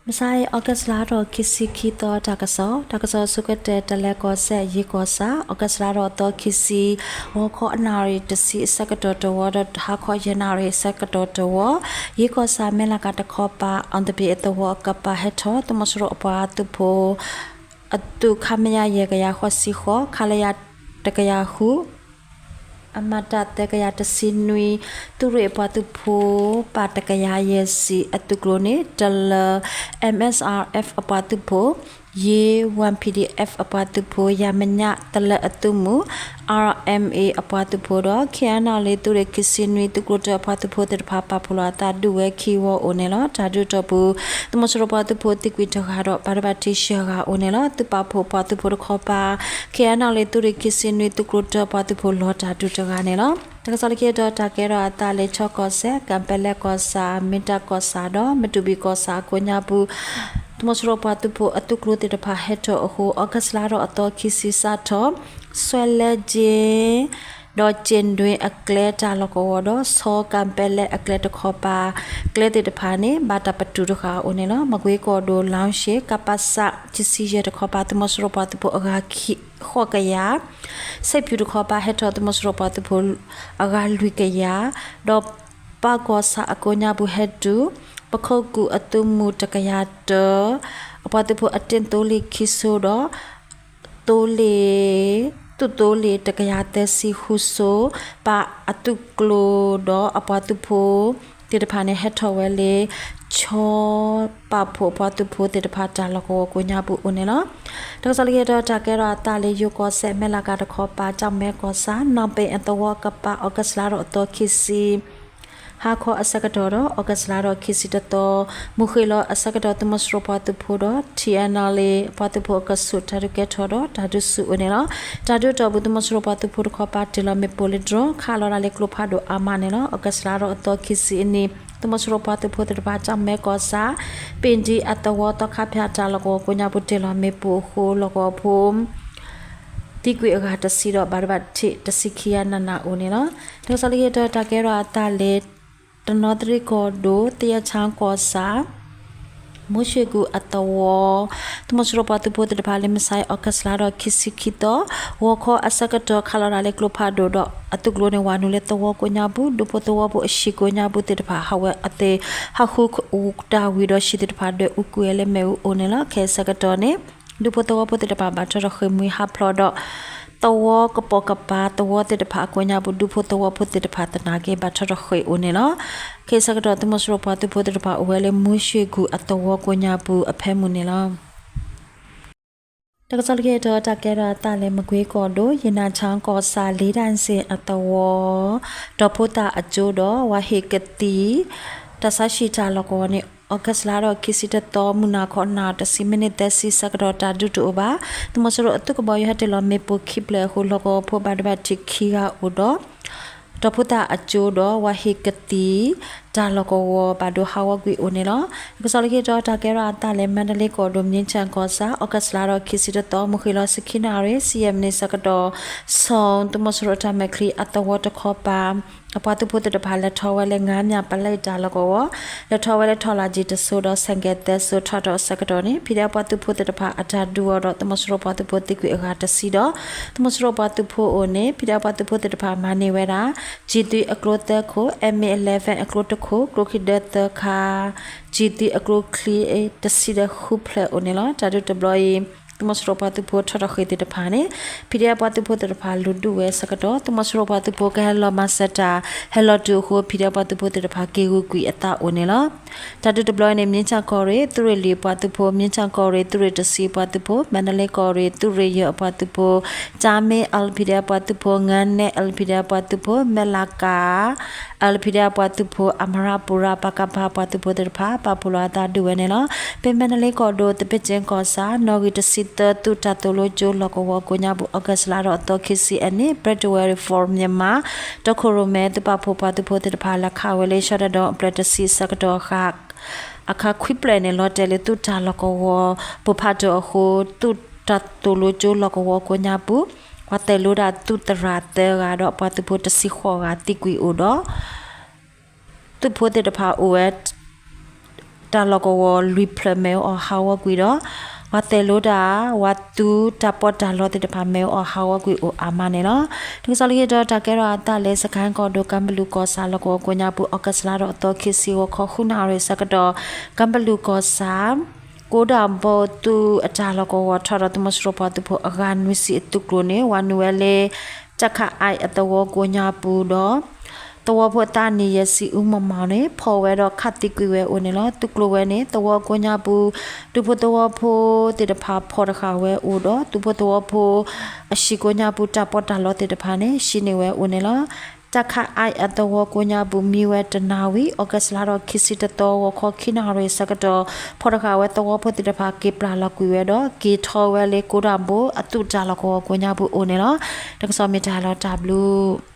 မုၢ်ဆါအံၤ August လါထီၣ်ခံဆံခံသီ တၢ်ကစီၣ်, တၢ်ကစီၣ်ဆိကတၢၢ် တလဲၤကီၢ်စဲၣ် ယ့ၢ်ကီၢ်ဆၣ်, August လါထီၣ်အသီခံဆံ, ဂီၤခီအနၣ်ရံၣ်တဆံအဆၢကတီၢ်တဝီဒီး ဟါခီယဲၢ်နၣ်ရံၣ်အဆၢကတီၢ်တဝီ, ယ့ၢ်ကီၢ်ဆၣ် မဲၢ်လးကၤတခီပၤ အီၣ်တဘ့ၣ်အသဝီအကပၤဟဲထီၣ် သုးမီၤစိရိၤအပှၤသုးဖိ အသုး ခမရ ယဲၢ်ကယၤဃိးဆံဃိး, ခလရ တကယၤဃု အမတ သၢကယၤတဆံနွံ သုးရ့ၣ်အပှၤသုးဖိ ပၢ်တကယၤယဲၢ်ဆံအသုးကျိၤန့ၣ် တလၢ MSRF အပှၤသုးဖိ, ယ့ၢ် ဝမ် PDF အပှၤသုးဖိ, ယၤမညၣ် တလၢအသုးမုၢ် RMA အပှၤသုးဖိဒီး KNLA သုးရ့ၣ်ခံဆံနွံ သုးကျိၤတၢၢ်အပှၤသုးဖိသ့ၣ်တဖၣ် ပာ်ဖှိၣ်လီၤအသးဒုးဝဲခံဝီအိၣ်န့ၣ်လီၤ. တၢ်ဒုးအတီၢ်ပူၤ သုးမီၤစိရိၤပှၤသုးဖိသံကွံာ်တဂၤဒီး ဘၣ်ဒိဘၣ်ထံးယဲၢ်ဂၤအိၣ်န့ၣ်လီၤ. သုးပာ်ဖှိၣ်ပှၤသုးဖိတခီပၤ KNLA သုးရ့ၣ်ခံဆံနွံ သုးကျိၤတၢၢ်အပှၤသုးဖိလီၤတၢ်ဒုးတဂၤန့ၣ်လီၤ. တၢ်ကစီၣ်လၢခံဒီး တၢ်ကဲထီၣ်အသးလၢ ခၠီကီၢ်စဲၣ်, ကၣ်ပဲလဲၣ်ကီၢ်ဆၣ်, မ့ၢ်တၢ်ကီၢ်ဆၣ်ဒီး မတူၣ်ဘံၣ်ကီၢ်ဆၣ်အကိးညါပူၤ သုးမီၤစိရိၤပှၤသုးဖိအသုးကျိၤသ့ၣ်တဖၣ်ဟဲထီၣ်အဃိ August လါထီၣ်အသီခံဆံစးထီၣ် စွဲလဲက့ ဒီးကၠ့ၣ်ဒွ့အကျဲတၢ်လီၢ်ကဝီၤဒီး ဆီကၣ်ပဲလဲၣ်အကျဲတခီပၤ ကျဲသ့ၣ်တဖၣ်န့ၣ် ဘၣ်တၢ်ပတုာ်တဃာ်အအိၣ်န့ၣ်လီၤ. မကွ့ကီၢ်ဒိၣ် လီၤရှ့ ကပစ ခံဆံယဲၢ်တခီပၤ သုးမီၤစိရိၤပှၤသုးဖိအဂၤခံ ဃိးကယၤ, စဲးဖၠူၣ်တခီပၤဟဲထီၣ် သုးမီၤစိရိၤပှၤသုးဖိအဂၤလွံၢ်ကယၤ, ဒီးပၢ်ကီၢ်ဆၣ်အကိးညါပူၤဟဲတုၤ ပခိၣ်ကူၣ်အသုးမုၢ်တကယၤတၢ အပှၤသုးဖိအတ့ၢ်သိလ့ၣ်ခံစိၤဒီး သိလ့ၣ်, သုးသိလ့ၣ်တကယၤသၢဆံဃုစိၤ, ပၢ်အသုးကျိၤဒီးအပှၤသုးဖိသ့ၣ်တဖၣ်န့ၣ် ဟဲထီၣ်ဝဲလၢ ခၠီပာ်ဖှိၣ်အပှၤသုးဖိသ့ၣ်တဖၣ်တၢ်လီၢ်ကဝီၤကိးညါပူၤအိၣ်န့ၣ်လီၤ. တၢ်ကစီၣ်လၢခံဒီး တၢ်ကဲထီၣ်အသးလၢယိၤကီၢ်စဲၣ် မဲၢ်လးကၤတခီပၤ ကၠီၣ်မဲကီၢ်ဆၣ် နီၣ်ပဲၣ်အသဝီကပၤ August လါထီၣ်အသီခံဆံ ဟါခီအဆၢကတီၢ်ဒီး August လါထီၣ်ခံဆံတသီ မုၢ်ဃ့ၢ်လီၤအဆၢကတီၢ် သုးမီၤစိရိၤပှၤသုးဖိဒီး ထံၣ်အဲၣ်နီၣ်လ့ၣ် အပှၤသုးဖိအကဆူး တၢ်ဒုးကဲထီၣ်ဒီး တၢ်ဒုးဆူၣ်အိၣ်န့ၣ်လီၤ. တၢ်ဒုးအတီၢ်ပူၤ သုးမီၤစိရိၤပှၤသုးဖိတခီပၤ တ့ၢ်လီၤမ့ၣ်ပိၢ်လၢ drone ခးလီၤဒၣ်လၢကျိဖးဒိၣ်အါမးန့ၣ်လီၤ. August လါထီၣ်အသီခံဆံအနံၤ သုးမီၤစိရိၤပှၤသုးဖိသ့ၣ်တဖၣ် ကၠီၣ်မဲကီၢ်ဆၣ် ပ့ၣ်ဒံအသဝီ သီခါဖၠၣ်တၢ်လီၢ်ကဝီၤကိးညါပူၤ တ့ၢ်လီၤမ့ၣ်ပိၢ်အဃိ လီၢ်ကဝီၤဖိ သံကွံာ်အဂၤတဆံဒီး ဘၣ်ဒိဘၣ်ထံးတဆံခံဂၤနးနးအိၣ်န့ၣ်လီၤ. တၢ်ကစီၣ်လၢခံဒီး တၢ်ကဲထီၣ်အသးလၢ တနီသရံၣ်ကီၢ်ဒိၣ် သယဲၣ်ဆၣ်ကီၢ်ဆၣ် မူၡ့ၣ်ကူၣ်အသဝီ သုးမီၤစိရိၤပှၤသုးဖိသ့ၣ်တဖၣ်လၢ မုၢ်ဆါအံၤ August လါထီၣ်ခံဆံခံသီ ဂီၤခီအဆၢကတီၢ် ခးလီၤဒၣ်လၢကျိဖးဒိၣ်ဒီး အသုးကျိၤန့ၣ် ဝၤနုာ်လၢသဝီကိးညါပူၤ ဒူဖိသဝီဖိအဟံၣ်ကိးညါပူၤသ့ၣ်တဖၣ် ဟးဝဲအသ့ၣ် ဟးဃုတၢ်ဝံၤဒီး ဟံၣ်သ့ၣ်တဖၣ်ဒွဲၣ်အူကွံာ်ဝဲလၢမ့ၣ်အူအိၣ်န့ၣ်လီၤ. ခဲအံၤအဆၢကတီၢ်န့ၣ် ဒူဖိသဝီဖိသ့ၣ်တဖၣ် ဘၣ်ထီၣ်ထီၣ်ဃ့ၢ်မှံဟးဖျိးဒီး သဝီကပိာ်ကပၤ သဝီသ့ၣ်တဖၣ်အကိးညါပူၤ ဒူဖိသဝီဖိသ့ၣ်တဖၣ်သနာ်က့ ဘၣ်ထီၣ်ထီၣ်ဃ့ၢ်အိၣ်န့ၣ်လီၤ. ခဲအံၤအဆၢကတီၢ် သုးမီၤစိရိၤပှၤသုးဖိသ့ၣ်တဖၣ်အိၣ်ဝဲလၢ မူၡ့ၣ်ကူၣ်အသဝီကိးညါပူၤအဖၢမုၢ်န့ၣ်လီၤ. တၢ်ကစီၣ်လၢခံဒီး တၢ်ကဲထီၣ်အသးလၢ မကွ့ကီၢ်ဒိၣ် ယ့ၣ်နၣ်ဆၣ်ကီၢ်ဆၣ် လ့တၢ်စ့ၣ်အသဝီ ဒီၣ်ဖိသၣ်အကၠိဒီး ဝၤဟ့ၣ်ကသံၣ် တၢ်ဆါဟံၣ်တၢ်လီၢ်ကဝီၤန့ၣ် August လါထီၣ်ခံဆံတသီ မုၢ်နၤခီနၤတဆံ မံးနံးသၢဆံဆၢကတီၢ် တၢ်ဒုးတအိၣ်ဘၣ်. သုးမီၤစိရိၤအသုးကဘီယူၤဟဲတ့ၢ်လီၤမ့ၣ်ပိၢ်ခံဖျၢၣ်အဃိ လီၢ်ကဝီၤဖိဘၣ်ဒိဘၣ်ထံးခံဂၤအိၣ်ဒီး ဒီၣ်ဖိသၣ်အကၠိဒီး ဝၤဟ့ၣ်ကသံၣ် တၢ်လီၢ်ကဝီၤဘၣ်ဒိဟးဂီၤကွံာ်အိၣ်န့ၣ်လီၤ. တၢ်ကစီၣ်လၢခံဒီး တၢ်ကဲထီၣ်အသးလၢ မါဒလ့ကီၢ်ဒိၣ် မြင်းခြံကီၢ်ဆၣ် August လါထီၣ်ခံဆံတသီ မုၢ်ဃ့ၢ်လီၤ ဆံခံနၣ်ရံၣ် ဆံယဲၢ်မံးနံးဆၢကတီၢ် ဆီၣ် သုးမီၤစိရိၤအတၢ်မဲာ်ချံအသဝီတခီပၤ အပှၤသုးဖိသ့ၣ်တဖၣ် လဲၤထီၣ်ဝဲလၢ ငါးမြ ပလဲတၢ်လီၢ်ကဝီၤ လဲၤထီၣ်ဝဲလၢ ထော်လာဂျီ တစိၤဒီး ဆိုင်ကယ် သၢစိၤ ထီၣ်တီၢ်အဆၢကတီၢ်န့ၣ် ဖံးဒဲးအပှၤသုးဖိသ့ၣ်တဖၣ် အတၢ်ဒုးအီၤဒီး သုးမီၤစိရိၤပှၤသုးဖိသံကွံာ်အဂၤတဆံဒီး သုးမီၤစိရိၤပှၤသုးဖိအိၣ်န့ၣ် ဖံးဒဲးအပှၤသုးဖိသ့ၣ်တဖၣ် မၤန့ၢ်ဝဲဒၣ် ကၠံၣ်သွံၣ်အကျိသၢခိၣ်, MA eleven အကျိတခိၣ်, ကျိချံဒၢသၢခါ, ကၠံၣ်သွံၣ်အကျိချံ တဆံဒီးဃုဖျၢၣ်အိၣ်န့ၣ်လီၤ. တၢ်ဒုးတဘျီအံၤ သုးမီၤစိရိၤပှၤသုးဖိထီၣ်ထီၣ်ဃ့ၢ်သ့ၣ်တဖၣ်န့ၣ် ဖံးဒဲးအပှၤသုးဖိသ့ၣ်တဖၣ် လူၤဒုးဝဲအဆၢကတီၢ် သုးမီၤစိရိၤပှၤသုးဖိကဟဲလီၤမၤစၢၤတၢ် ဟဲလီၤတုၤအဃိ ဖံးဒဲးအပှၤသုးဖိသ့ၣ်တဖၣ် က့ၤဂုာ်ကွံာ်အသးအိၣ်န့ၣ်လီၤ. တၢ်ဒုးတဘျီအံၤန့ၣ် မြင်းခြံကီၢ်ရ့ၣ် သုးရ့ၣ်လွံၢ်အပှၤသုးဖိ, မြင်းခြံကီၢ်ရ့ၣ် သုးရ့ၣ်တဆံအပှၤသုးဖိ, မါဒလ့ကီၢ်ရ့ၣ် သုးရ့ၣ်ယဲၢ်အပှၤသုးဖိ, ကၠါမ့ LPDF အပှၤသုးဖိ, ငါးနဲ LPDF အပှၤသုးဖိ, မဲၢ်လးကၤ LPDF အပှၤသုးဖိ, အမရပူရ ပကဖ အပှၤသုးဖိသ့ၣ်တဖၣ် ပာ်ဖှိၣ်လီၤအသးဒုးဝဲန့ၣ်လီၤ. ဖဲမါဒလ့ကီၢ်ဒိၣ် သပ့ၢ်ကၠ့ကီၢ်ဆၣ် နီၣ်ဂံၢ်တဆံသၢ သုးတၢ်သိၣ်လိကၠိလီၢ်ကဝီၤကိးညါပူၤ August လါထီၣ်အသီခံဆံအနံၤ Breakaway for Myanmar တီခိၣ်ရိၣ်မဲ သုးပာ်ဖှိၣ်ပှၤသုးဖိသ့ၣ်တဖၣ် လဲၤခးဝဲလၢ ရှီတဒီ အဖျၢၣ်တဆံအဆၢကတီၢ် အခါခွံဖျၢၣ်န့ၣ် လီၤတဲာ်လၢသုးတၢ်လီၢ်ကဝီၤ ပိၢ်ဖးဒိၣ်အဃိ သုးတၢ်သိၣ်လိကၠိလီၢ်ကဝီၤကိးညါပူၤ ပှၤသဲးလိဒၣ်သုးသရၣ်သၢဂၤဒီး ပှၤသုးဖိတဆံဃိးဂၤသံကွံာ်အိၣ်ဒီး သုးဖိသ့ၣ်တဖၣ်အိၣ်ဝဲ တ တၢ်လီၢ်ကဝီၤလွံၢ်ဖျၢၣ်မ့ၢ်အိၣ်အီၤဟးဂီၤကွံာ်ဒီး ပှၤသဲးလိတၢ် ပှၤသူတၢ်ပီးတၢ်လီသ့ၣ်တဖၣ်မ့ၢ်အိၣ်အီၤဟးဂီၤကွံာ်အိၣ်အါမးန့ၣ်လီၤ. တၢ်ကစီၣ်လၢခံဒီး တၢ်ကဲထီၣ်အသးလၢ စကဲၣ်ကီၢ်ဒိၣ် ကမ်းဘလူးကီၢ်ဆၣ် လီၢ်ကဝီၤကိးညါပူၤ August လါထီၣ်အသီခံဆံ ဂီၤခီဃုနၣ်ရံၣ်ဆၢကတီၢ် ကမ်းဘလူးကီၢ်ဆၣ် ကိးဒၣ်ဘိ သုးအတၢ်လီၢ်ကဝီၤထီၣ်ဒီး သုးမီၤစိရိၤပှၤသုးဖိအဂၤနွံဆံအသုးကျိၤန့ၣ် ဝၤနုာ်ဝဲလၢ တၢ်ခးအါအသဝီကိးညါပူၤဒီး သဝီဖိအသးနံၣ်ယဲၢ်ဆံ အူမီၢ်မီၢ်န့ၣ် ဖီၣ်ဝဲဒီးခးသံကွံာ်ဝဲအိၣ်န့ၣ်လီၤ. သုးကျိၤဝဲန့ၣ် သဝီကိးညါပူၤ ဒူဖိသဝီဖိသ့ၣ်တဖၣ်ဖီၣ်တဃာ်ဝဲအိၣ်ဒီး ဒူဖိသဝီဖိ အဟံၣ်ကိးညါပူၤ တၢ်ပီးတၢ်လီသ့ၣ်တဖၣ်န့ၣ် ဟံးန့ၢ်ဝဲအိၣ်န့ၣ်လီၤ. တၢ်ခးအါအသဝီကိးညါပူၤ မံဝဲတနၣ်ဝံၤ August လါထီၣ်ခံဆံတသီ ဂီၤခီခံနၣ်ရံၣ်ဆၢကတီၢ် ဖီၣ်တဃာ်ဝဲသဝီဖိသ့ၣ်တဖၣ် က့ၤပျၢ်လီၤကွံာ်ဝဲဒီး က့ၤထီၣ်ဝဲလၢကိးဒၣ်ဘိ အသုးတၢ်လီၢ်ကဝီၤကိးညါပူၤအိၣ်န့ၣ်လီၤ. တၢ်ကစီၣ်မ့ၢ်တၢ်လီၤတၢ်ဘျုး